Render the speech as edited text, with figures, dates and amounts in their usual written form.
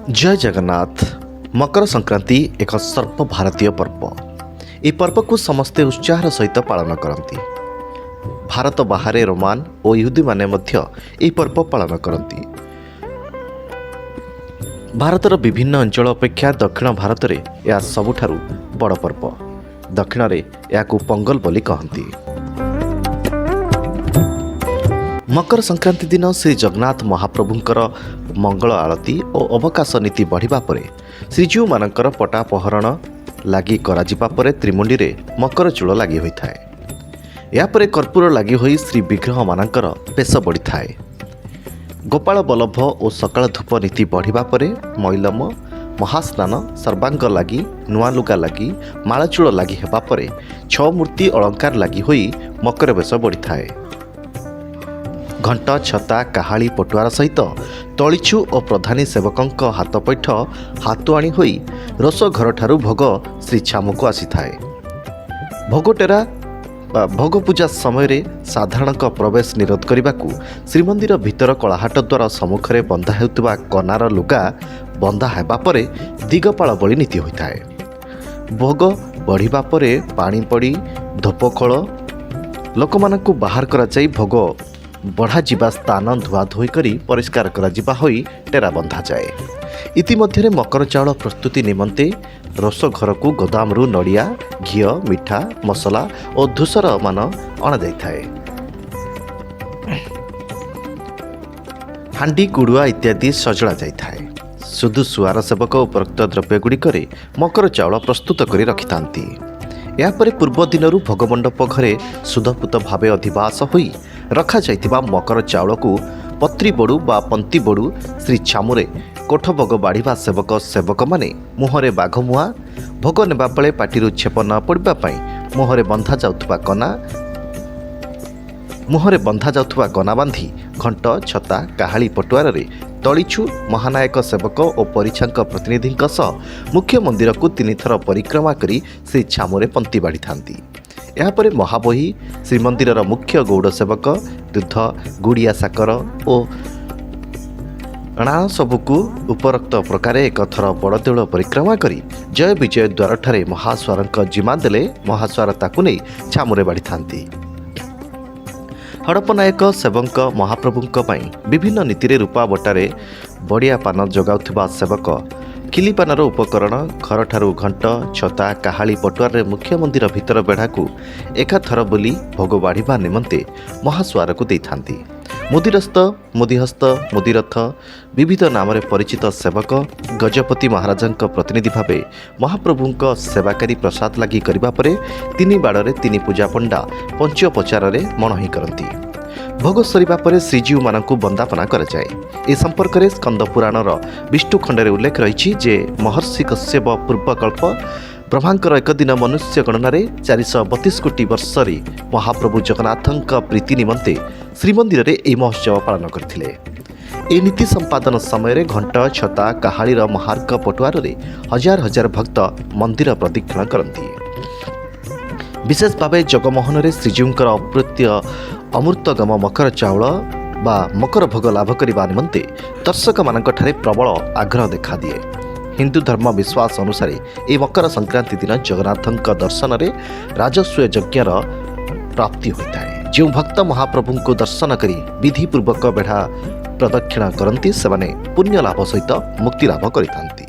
ଜୟ ଜଗନ୍ନାଥ। ମକର ସଂକ୍ରାନ୍ତି ଏକ ସର୍ବଭାରତୀୟ ପର୍ବ। ଏହି ପର୍ବକୁ ସମସ୍ତେ ଉତ୍ସାହର ସହିତ ପାଳନ କରନ୍ତି। ଭାରତ ବାହାରେ ରୋମାନ ଓ ଇହୁଦୀମାନେ ମଧ୍ୟ ଏହି ପର୍ବ ପାଳନ କରନ୍ତି। ଭାରତର ବିଭିନ୍ନ ଅଞ୍ଚଳ ଅପେକ୍ଷା ଦକ୍ଷିଣ ଭାରତରେ ଏହା ସବୁଠାରୁ ବଡ଼ ପର୍ବ। ଦକ୍ଷିଣରେ ଏହାକୁ ପୋଙ୍ଗଲ ବୋଲି କହନ୍ତି। ମକର ସଂକ୍ରାନ୍ତି ଦିନ ଶ୍ରୀ ଜଗନ୍ନାଥ ମହାପ୍ରଭୁଙ୍କର ମଙ୍ଗଳ ଆଳତୀ ଓ ଅବକାଶ ନୀତି ବଢ଼ିବା ପରେ ଶ୍ରୀଜୀଉମାନଙ୍କର ପଟାପହରଣ ଲାଗି କରାଯିବା ପରେ ତ୍ରିମୁଣ୍ଡିରେ ମକର ଚୂଳ ଲାଗି ହୋଇଥାଏ। ଏହାପରେ କର୍ପୂର ଲାଗି ହୋଇ ଶ୍ରୀ ବିଗ୍ରହମାନଙ୍କର ବେଶ ବଢ଼ିଥାଏ। ଗୋପାଳ ବଲ୍ଲଭ ଓ ସକାଳ ଧୂପ ନୀତି ବଢ଼ିବା ପରେ ମଇଲମ, ମହାସ୍ନାନ, ସର୍ବାଙ୍ଗ ଲାଗି, ନୂଆ ଲୁଗା ଲାଗି, ମାଳଚୂଳ ଲାଗି ହେବା ପରେ ଛଅ ମୂର୍ତ୍ତି ଅଳଙ୍କାର ଲାଗି ହୋଇ ମକର ବେଶ ବଢ଼ିଥାଏ। ଘଣ୍ଟ, ଛତା, କାହାଳି, ପଟୁଆର ସହିତ ତଳିଛୁ ଓ ପ୍ରଧାନୀ ସେବକଙ୍କ ହାତପୈଠ ହାତୁଆଣି ହୋଇ ରୋଷ ଘରଠାରୁ ଭୋଗ ଶ୍ରୀ ଛାମୁକୁ ଆସିଥାଏ। ଭୋଗଟେରା ବା ଭୋଗ ପୂଜା ସମୟରେ ସାଧାରଣଙ୍କ ପ୍ରବେଶ ନିରୋଧ କରିବାକୁ ଶ୍ରୀମନ୍ଦିର ଭିତର କଳାହାଟ ଦ୍ୱାର ସମ୍ମୁଖରେ ବନ୍ଧା ହେଉଥିବା କନାର ଲୁଗା ବନ୍ଧା ହେବା ପରେ ଦିଗପାଳ ବଳି ନୀତି ହୋଇଥାଏ। ଭୋଗ ବଢ଼ିବା ପରେ ପାଣି ପଡ଼ି ଧୋପଖୋଳ ଲୋକମାନଙ୍କୁ ବାହାର କରାଯାଇ ଭୋଗ ବଢ଼ାଯିବା ସ୍ଥାନ ଧୁଆଧୋଇ କରି ପରିଷ୍କାର କରାଯିବା ହୋଇ ଟେରା ବନ୍ଧାଯାଏ। ଇତିମଧ୍ୟରେ ମକର ଚାଉଳ ପ୍ରସ୍ତୁତି ନିମନ୍ତେ ରୋଷ ଘରକୁ ଗୋଦାମରୁ ନଡ଼ିଆ, ଘିଅ, ମିଠା, ମସଲା ଓ ଧୂସର ମାନ ଅଣାଯାଇଥାଏ। ହାଣ୍ଡି, କୁଡ଼ୁଆ ଇତ୍ୟାଦି ସଜଡ଼ା ଯାଇଥାଏ। ସୁଧୁ ସୁଆର ସେବକ ଉପରୋକ୍ତ ଦ୍ରବ୍ୟଗୁଡ଼ିକରେ ମକର ଚାଉଳ ପ୍ରସ୍ତୁତ କରି ରଖିଥାନ୍ତି। ଏହାପରେ ପୂର୍ବ ଦିନରୁ ଭୋଗମଣ୍ଡପ ଘରେ ଶୁଦ୍ଧପୂତ ଭାବେ ଅଧିବାସ ହୋଇ ରଖାଯାଇଥିବା ମକର ଚାଉଳକୁ ପତ୍ରୀବଡ଼ୁ ବା ପନ୍ତିବଡ଼ୁ ଶ୍ରୀ ଛାମୁରେ କୋଠ ଭୋଗ ବାଢ଼ିବା ସେବକ ସେବକମାନେ ମୁହଁରେ ବାଘମୁହାଁ, ଭୋଗ ନେବା ବେଳେ ପାଟିରୁ ଛେପ ନ ପଡ଼ିବା ପାଇଁ ମୁହଁରେ ବନ୍ଧା ଯାଉଥିବା କନା, ମୁହଁରେ ବନ୍ଧା ଯାଉଥିବା କନା ବାନ୍ଧି ଘଣ୍ଟ, ଛତା, କାହାଳି, ପଟୁଆରରେ ତଳିଛୁ ମହାନାୟକ ସେବକ ଓ ପରିଛାଙ୍କ ପ୍ରତିନିଧିଙ୍କ ସହ ମୁଖ୍ୟ ମନ୍ଦିରକୁ ତିନିଥର ପରିକ୍ରମା କରି ଶ୍ରୀ ଛାମୁରେ ପନ୍ତି ବାଢ଼ିଥାନ୍ତି। ଏହାପରେ ମହାବହି, ଶ୍ରୀମନ୍ଦିରର ମୁଖ୍ୟ ଗୌଡ଼ ସେବକ ଦୁଧ, ଗୁଡ଼ିଆ, ସାକର ଓ ଣାଣ ସବୁକୁ ଉପରୋକ୍ତ ପ୍ରକାରେ ଏକଥର ବଡ଼ଦେଉଳ ପରିକ୍ରମା କରି ଜୟ ବିଜୟ ଦ୍ୱାରଠାରେ ମହାସ୍ୱାରଙ୍କ ଜିମା ଦେଲେ ମହାସ୍ୱାର ତାକୁ ନେଇ ଛାମୁରେ ବାଢ଼ିଥାନ୍ତି। ହଡ଼ପନାୟକ ସେବଙ୍କ ମହାପ୍ରଭୁଙ୍କ ପାଇଁ ବିଭିନ୍ନ ନୀତିରେ ରୂପା ବଟାରେ ବଡ଼ିଆ ପାନ ଯୋଗାଉଥିବା ସେବକ ଖିଲିପାନର ଉପକରଣ ଘରଠାରୁ ଘଣ୍ଟ, ଛତା, କାହାଳି, ପଟୁଆରରେ ମୁଖ୍ୟ ମନ୍ଦିର ଭିତର ବେଢ଼ାକୁ ଏକାଥର ବୁଲି ଭୋଗ ବାଢ଼ିବା ନିମନ୍ତେ ମହାସୁଆରକୁ ଦେଇଥାନ୍ତି। ମୁଦିରସ୍ତ, ମୁଦିହସ୍ତ, ମୁଦିରଥ ବିବିଧ ନାମରେ ପରିଚିତ ସେବକ ଗଜପତି ମହାରାଜାଙ୍କ ପ୍ରତିନିଧି ଭାବେ ମହାପ୍ରଭୁଙ୍କ ସେବାକାରୀ ପ୍ରସାଦ ଲାଗି କରିବା ପରେ ତିନି ବାଡ଼ରେ ତିନି ପୂଜାପଣ୍ଡା ପଞ୍ଚୋପଚାରରେ ମଣୋହି କରନ୍ତି। ଭୋଗ ସରିବା ପରେ ଶ୍ରୀଜୀଉମାନଙ୍କୁ ବନ୍ଦାପନା କରାଯାଏ। ଏ ସମ୍ପର୍କରେ ସ୍କନ୍ଦ ପୁରାଣର ବିଷ୍ଣୁ ଖଣ୍ଡରେ ଉଲ୍ଲେଖ ରହିଛି ଯେ ମହର୍ଷି କଶ୍ୟପ ପୂର୍ବକଳ୍ପ ବ୍ରହ୍ମାଙ୍କର ଏକଦିନ ମନୁଷ୍ୟ ଗଣନାରେ 432 କୋଟି ବର୍ଷରେ ମହାପ୍ରଭୁ ଜଗନ୍ନାଥଙ୍କ ପ୍ରୀତି ନିମନ୍ତେ ଶ୍ରୀମନ୍ଦିରରେ ଏହି ମହୋତ୍ସବ ପାଳନ କରିଥିଲେ। ଏହି ନୀତି ସମ୍ପାଦନ ସମୟରେ ଘଣ୍ଟ, ଛତା, କାହାଳିର ମହାର୍ଘ ପଟୁଆରରେ ହଜାର ହଜାର ଭକ୍ତ ମନ୍ଦିର ପ୍ରଦକ୍ଷିଣ କରନ୍ତି। ବିଶେଷ ଭାବେ ଜଗମୋହନରେ ଶ୍ରୀଜୀଉଙ୍କର ଅପୃତ୍ୟ ଅମୃତଗମ ମକର ଚାଉଳ ବା ମକର ଭୋଗ ଲାଭ କରିବା ନିମନ୍ତେ ଦର୍ଶକମାନଙ୍କଠାରେ ପ୍ରବଳ ଆଗ୍ରହ ଦେଖାଦିଏ। ହିନ୍ଦୁ ଧର୍ମ ବିଶ୍ୱାସ ଅନୁସାରେ ଏହି ମକର ସଂକ୍ରାନ୍ତି ଦିନ ଜଗନ୍ନାଥଙ୍କ ଦର୍ଶନରେ ରାଜସୂୟ ଯଜ୍ଞର ପ୍ରାପ୍ତି ହୋଇଥାଏ। ଯେଉଁ ଭକ୍ତ ମହାପ୍ରଭୁଙ୍କୁ ଦର୍ଶନ କରି ବିଧିପୂର୍ବକ ବେଢ଼ା ପ୍ରଦକ୍ଷିଣା କରନ୍ତି, ସେମାନେ ପୁଣ୍ୟ ଲାଭ ସହିତ ମୁକ୍ତି ଲାଭ କରିଥାନ୍ତି।